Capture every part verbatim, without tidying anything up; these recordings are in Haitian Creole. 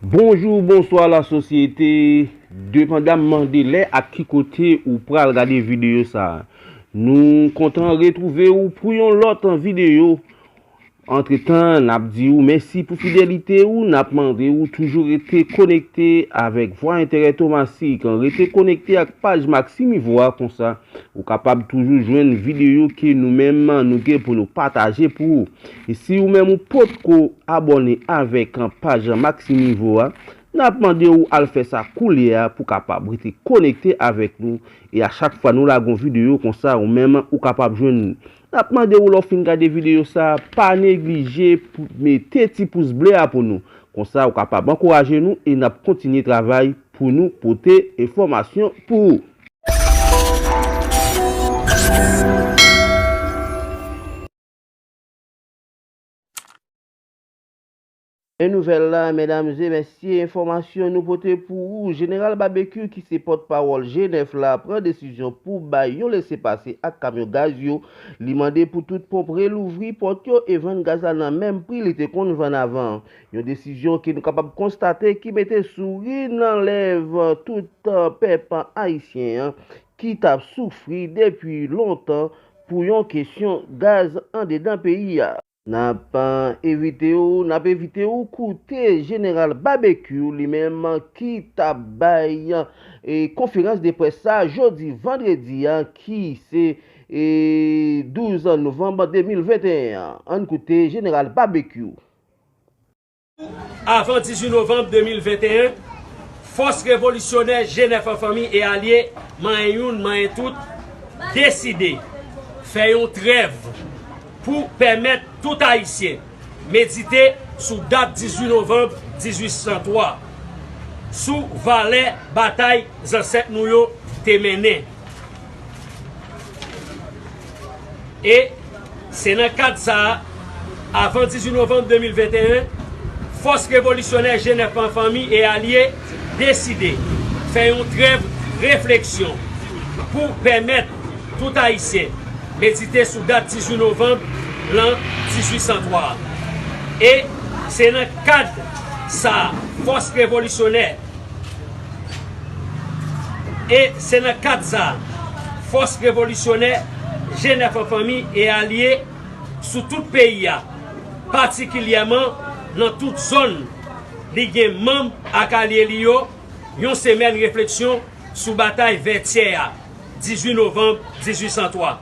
Bonjou, bonswa lasosyete. Depandaman de lè ak ki kote ou pral gade videyo sa a, nou kontan retwouve w pou yon lòt videyo. Antretan, n ap di w mèsi pou fidelite w, n ap mande w toujou rete konekte avèk Vwa Enterè Tomasik, rete konekte ak paj Maximivo a, konsa ou kapab toujou jwenn videyo ke nou menm nou gen pou nou pataje pou ou. E si ou menm ou potko abòne avèk paj Maximivo a, n ap mande w al fè sa koulye a pou kapab rete konekte avèk nou. E a chak fwa nou lage yon videyo konsa, ou menm ou kapab jwenn nou. N ap mande w lè w fin gade videyo sa a, pa neglije pou mete ti pous ble a pou nou. Konsa ou kapab ankouraje nou e n ap kontinye travay pou nou pote enfòmasyon pou ou. E nouvèl la, medam e mesye, enfòmasyon nou pote pou ou. Jeneral Babekyou, ki se pòtpawòl G nèf la, pran desizyon pou bay yon lesepase ak kamyon gaz yo. Li mande pou tout ponp relouvri pòt yo e vann gaz la nan menm pri li te konn vann avan. Yon desizyon ke nou kapab konstate ki mete souri nan lèv tout pèp ayisyen an ki t ap soufri depi lontan pou yon kesyon gaz andedan peyi a. N ap, eh, envite w, n ap envite w koute Jeneral Babekyou, li menm ki t ap bay, eh, konferans de près sa jodi vandredi a, ki se, eh, douz novanm de mil venteyen an. Ann koute Jeneral Babekyou. Avan dizuit novanm de mil venteyen, fòs revolisyonè G nèf an fanmi e alye, manyen youn, manyen tout, deside fè yon trèv pou pèmèt tout Ayisyen medite sou dat dizuit novanm dizuit san twa, sou valè batay zansèt nou yo te mennen. E se nan kad sa a, avan dizuit novanm de mil venteyen, fòs revolisyonè G nèf an fanmi e alye deside fè yon trèv refleksyon pou pèmèt tout Ayisyen medite sou dat dizuit novanm lan dizuit san twa a. E se nan kad sa a, fòs revolisyonè E se nan kad sa a, fòs revolisyonè G nèf an fanmi e alye sou tout peyi a, patikilyèman nan tout zòn li gen manm ak alye li yo, yon semèn refleksyon sou batay Vètyè a, dizuit novanm dizuit san twa.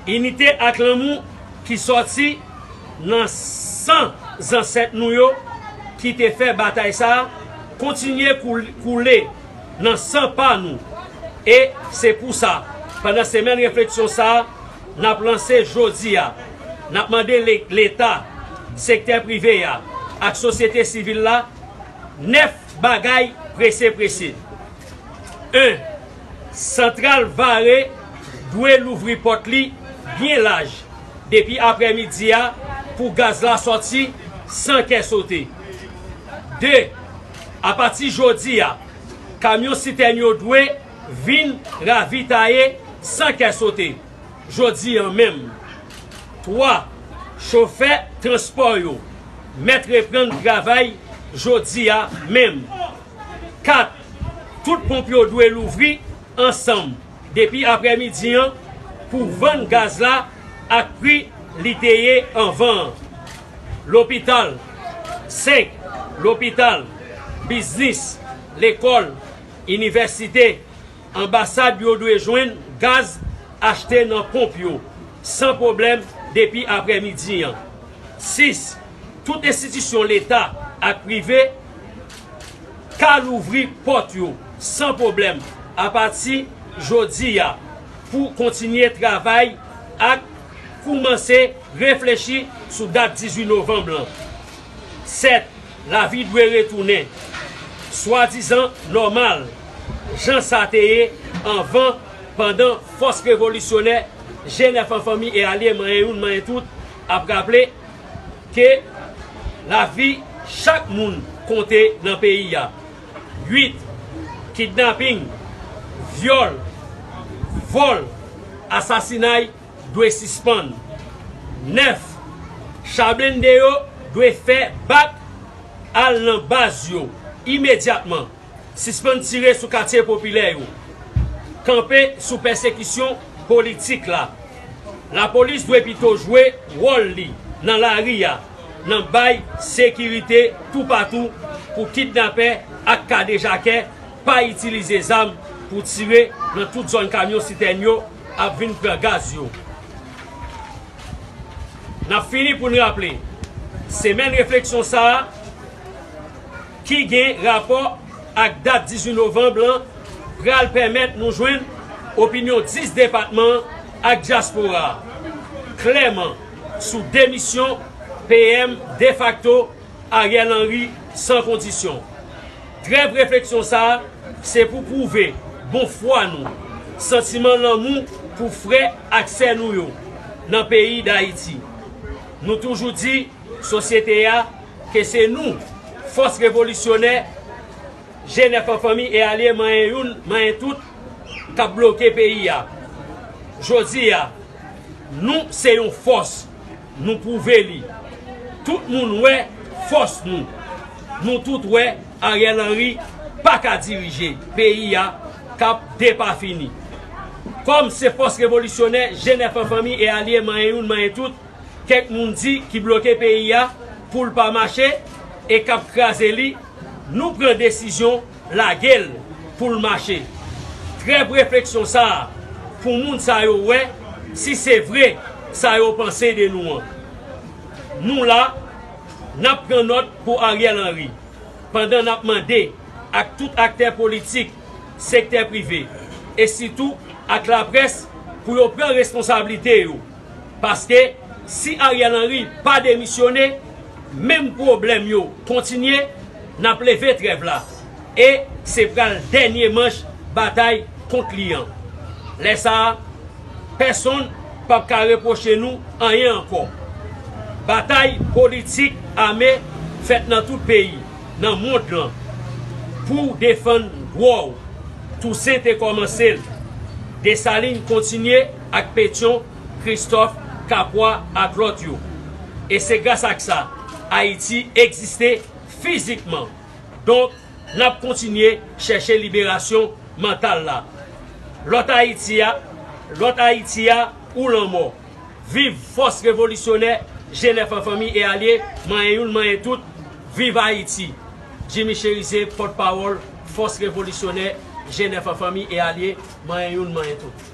Inite ak lanmou ki sòti nan san zansèt nou yo ki te fè batay sa a kontinye koul-, koule nan san pa nou. E se pou sa, pandan semèn refleksyon sa a, n ap lanse jodi a, n ap mande le-, Leta, sektè prive a ak sosyete sivil la nèf bagay prese prese. En, Santral Vare dwe louvri pòt li byen laj depi aprèmidi a pou gaz la sòti san kè sote. De, apati jodi a, kamyon sitèn yo dwe vin ravitaye san kè sote jodi a menm. Twa, chofè transpò yo mèt reprann travay jodi a menm. Kat, tout ponp yo dwe louvri ansanm depi aprèmidi an pou vann gaz la ak pri li te ye anvan an. Lopital, senk, lopital, biznis, lekòl, inivèsite, anbasad yo dwe jwenn gaz achte nan ponp yo san pwoblèm depi aprèmidi an. Sis, tout enstitisyon Leta ak prive ka louvri pòt yo san pwoblèm apati jodi a pou kontinye travay ak koumanse reflechi sou dat dizuit novanm lan. Sèt, lavi dwe retounen swadizan nòmal, jan sa te ye anvan, pandan fòs revolisyonè G nèf an fanmi e alye manyen youn manyen tout ap raple ke lavi chak moun konte nan peyi a. Uit, kidnaping, vyòl, vòl, asasinay dwe sispann. Nèf, cha blende yo dwe fè bak Al nan baz yo imedyatman. Sispann tire sou katye popilè yo. Kanpe sou pèsekisyon politik la. Lapolis dwe pito jwe wòl li nan lari a, nan bay sekirite toupatou pou kidnapè ak kadejakè pa itilize zam pou tire nan tout zòn kamyon sitèn yo ap vin pran gaz yo. N ap fini pou n raple, semèn refleksyon sa a ki gen rapò ak dat dizuit novanm lan pral pèmèt nou jwenn opinyon dis depatman ak dyaspora a klèman sou demisyon P M defakto Ariel Henry san kondisyon. Trèv refleksyon sa a se pou pwouve bon fwa nou, santiman lanmou pou frè ak sè nou yo nan peyi Dayiti. Nou toujou di sosyete a ke se nou, fòs revolisyonè, G nèf an fanmi e alye, manyen youn, manyen tout, k ap bloke peyi a. Jodi a, nou se yon fòs, nou pwouve li. Tout moun wè fòs nou. Nou tout wè Ariel Henry pa ka dirije peyi a k ap depafini. Kòm se fòs revolisyonè, G nèf an fanmi e alye, manyen youn, manyen tout, kèk moun di ki bloke peyi a pou l pa mache e k ap kraze li, nou pran desizyon lage l pou l mache. Trèv refleksyon sa a pou moun sa yo wè si se vre sa yo panse de nou an. Nou la, n ap pran nòt pou Ariel Henry, pandan n ap mande ak tout aktè politik, sektè prive, e sitou ak laprès pou yo pran responsablite yo. Paske si Ariel Henry pa demisyone, menm pwoblèm yo kontinye, n ap leve trèv la. E se pral dènye manch batay kont li an. Lè sa a, pèsonn p ap ka repwoche nou anyen ankò. Batay politik ame fèt nan tout peyi, nan mond lan, pou defann dwa w. Tousen te kòmanse l. Desalin kontinye ak Petyon, Kristòf, Kapwa ak lòt yo. E se gras ak sa, Ayiti egziste fizikman. Donk, n ap kontinye chèche liberasyon mantal la. Lòt Ayiti a, lòt Ayiti a ou lanmò. Viv fòs revolisyonè G nèf an fanmi e alye, manyen youn, manyen tout. Viv Ayiti! Jimmy Chérizier, pòtpawòl fòs revolisyonè G nèf an fanmi e alye, manyen youn, manyen tout.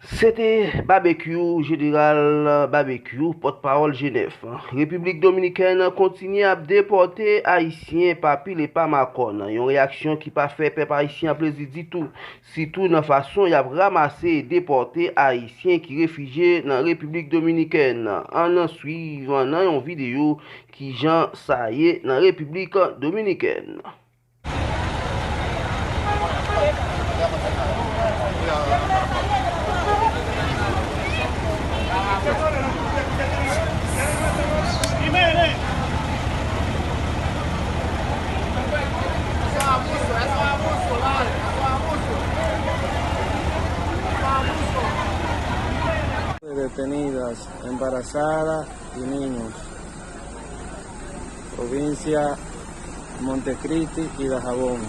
Se te Babekyou, Jeneral Babekyou, pòtpawòl G nèf. Repiblik Dominikèn kontinye ap depòte Ayisyen pa pil e pa makòn, yon reyaksyon ki pa fè pèp ayisyen an plezi ditou, sitou nan fason y ap ranmase e depòte Ayisyen ki refijye nan Repiblik Dominikèn. Ann swiv nan yon videyo kijan sa ye nan Repiblik Dominikèn. Detenidas, embarazadas y niños. Provincia Montecristi y Dajabón.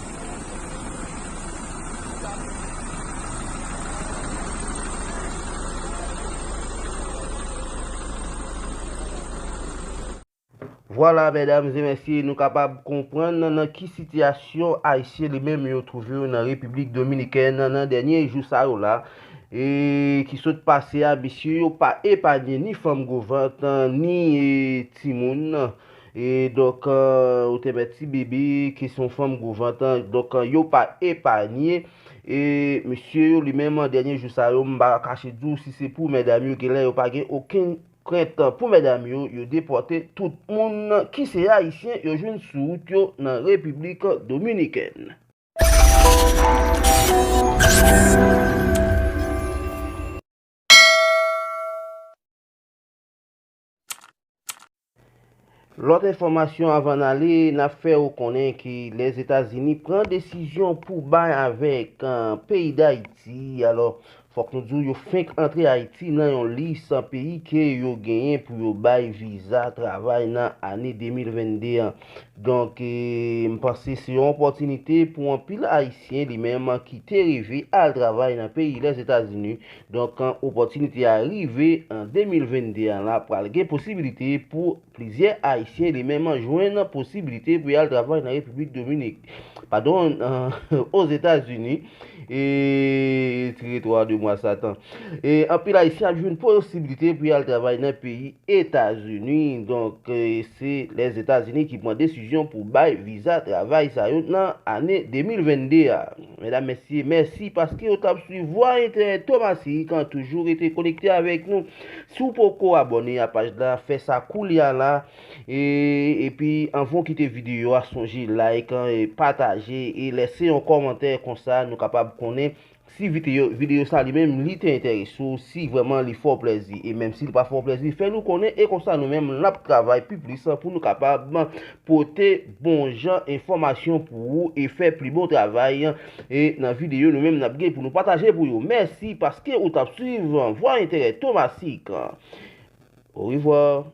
Vwala, medam e mesye, nou kapab konprann nan ki sitiyasyon Ayisyen li menm yo twouve yo nan Repiblik Dominikèn nan dènye jou sa yo la, e ki sot pase a, mesye yo pa epanye ni fanm gwo vant, ni, e, timoun. E donk, e, ou te mèt ti bebe, kesyon fanm gwo vant, donk, e, yo pa epanye. E mesye yo li menm, dènye jou sa yo, m pa kache di w, si se pou medam yo, genlè yo pa gen okenn krent pou medam yo, yo depòte tout moun ki se Ayisyen yo jwenn sou wout yo nan Repiblik Dominikèn. Lòt enfòmasyon anvan n ale, n ap fè w konnen ke Lèzetazini pran desizyon pou bay avèk, e, peyi Dayiti. Alò, Fòk nou di w, yo fenk antre Ayiti nan yon lis peyi ke yo genyen pou yo bay viza travay nan ane de mil vennde an. Donk, e, m panse se yon opòtinite pou anpil Ayisyen li menm ki te reve al travay nan peyi Lèzetazini. Donk, an opòtinite a rive an de mil vennde an la, pral gen posibilite pou plizyè Ayisyen li menm jwenn posibilite pou y al travay nan Repiblik Dominik, padon, Ozetazini, e tire twa de mwa Satan. E anpil Ayisyen ap jwenn posibilite pou y al travay nan peyi Etazini. Donk, e, se Lèzetazini ki pran desizyon pou bay viza travay sa yo nan ane de mil vennde a. Medam, mesye, mèsi paske w t ap swiv Vwa Enterè Tomasik, an toujou rete konekte avèk nou. Si w poko abòne a paj la, fè sa koulye a la. E, epi, anvan w kite videyo a, sonje like, an, e pataje, e lèse yon kòmantè, konsa nou kapab konnen si videyo, videyo sa li menm li te enterese w, si vrèman li fè w plèzi. E menm si li pa fè w plèzi, fè nou konnen, e konsa nou menm n ap travay pi plis pou nou kapab pote bon jan enfòmasyon pou ou e fè pli bon travay. E nan videyo nou menm n ap gen pou nou pataje pou yo. Mèsi paske ou t ap swiv Vwa Enterè Tomasik. Orevwa.